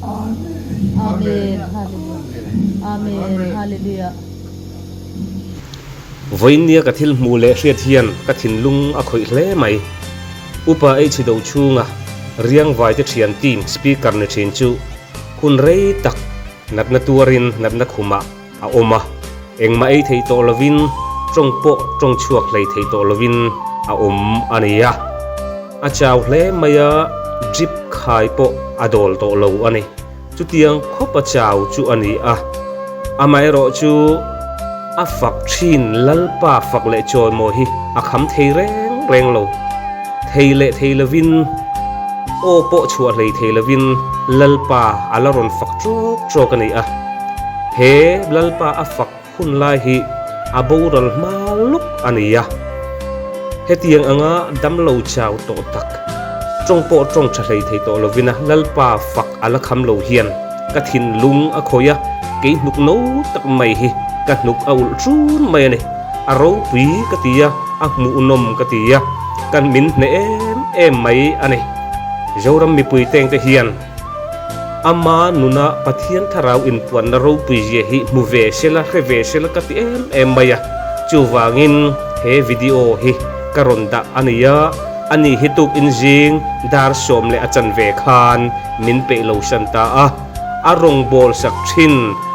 Amen Hallelujah Amen Hallelujah. Vawiinnia ka thil hmuh leh hriat hian ka thinlung a khawih hle mai. Upa ei chhi do chhunga Riangvai te thian team speaker ni thin chu hun rei tak natna tuarin natna khumah a awm a, engmah ei thei tawh lovin tawng pawh tawng chhuak hlei thei tawh lovin a awm a ni a. A chau hle mai a, drip khai pawh a dawl tawh lo a ni. Chutiang khawp a chau chu a ni a, amaherawh chu a fak thin Lalpa fak leh chawimawi hi a kham thei reng reng lo. Thei leh thei lovin aw pawh chhuah hlei thei lovin Lalpa a la rawn fak trawk trawk a ni a. He Lalpa a fak hun lai hi a boral hma lawk a ni a. Hetiang anga damlo chau tawh tak, tawng pawh tawng tha hlei thei tawh lovin a Lalpa fak a la kham lo hian ka thinlung a khawih a, kei hnuk no tak mai hi ka hnuk a ulh ṭun mai a ni. A ropui ka ti a, a hmuhnawm ka ti a, kan min hneh em em mai a ni. Zoram mipui tengte hian Ama nuna Pathian Thlarau inpuanna ropui zia hi hmu ve sela, hre ve sela ka ti em em mai a. Chuvangin he video hi ka rawn dah a ni a, ani hi tuk inzing dar sawm leh a chanve khan min peih lo san ta a. A rawngbâwl sak thin,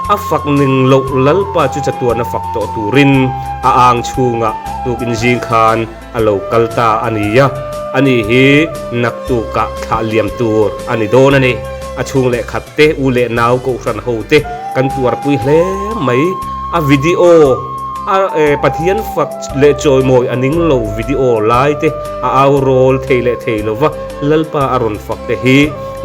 a fak ning loh Lalpa chu chatuan a fak tawh turin a ang chhungah tuk inzing khan a lo kal ta a ni a, ani hi naktukah thlah liam tur a ni dawn a ni. A chhung leh khat te, u leh nau kohhran ho te kan tuarpui hle mai. A video a Pathian fak leh chawimawi a ning lo video lai te a au rawl thei leh thei lo va, Lalpa a rawn fak te hi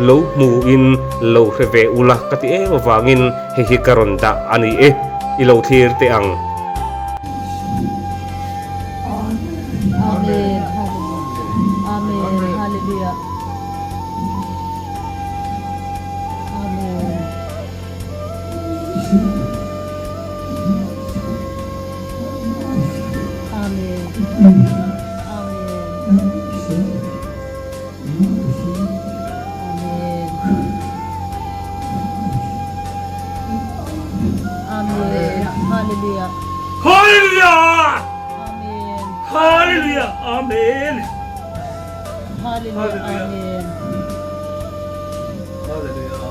lo hmuin lo hre ve ula ka ti em avangin hei hi ka rawn dah a ni e, i lo thlir teh ang. Amen Amen Hallelujah Amen Amen Amen Amen Amen Hallelujah Hallelujah Amen Hallelujah Amen Hallelujah Amen Hallelujah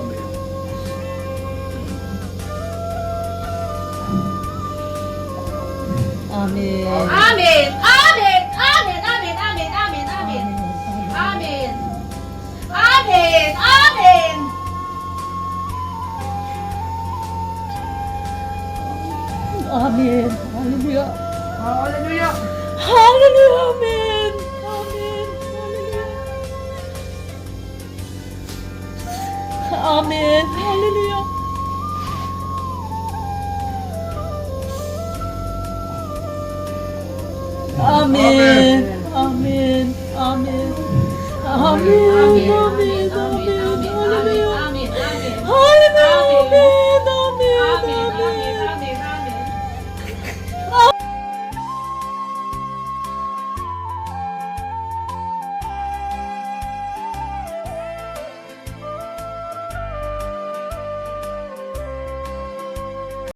Amen Amen Amen Amen Amen Amen Amen Amen Amen Amen Amen Amen Amen Hallelujah Hallelujah Hallelujah Amen Amen Hallelujah Amen Hallelujah Amen Amen Amen Amen Amen Amen Hallelujah Hallelujah Amen.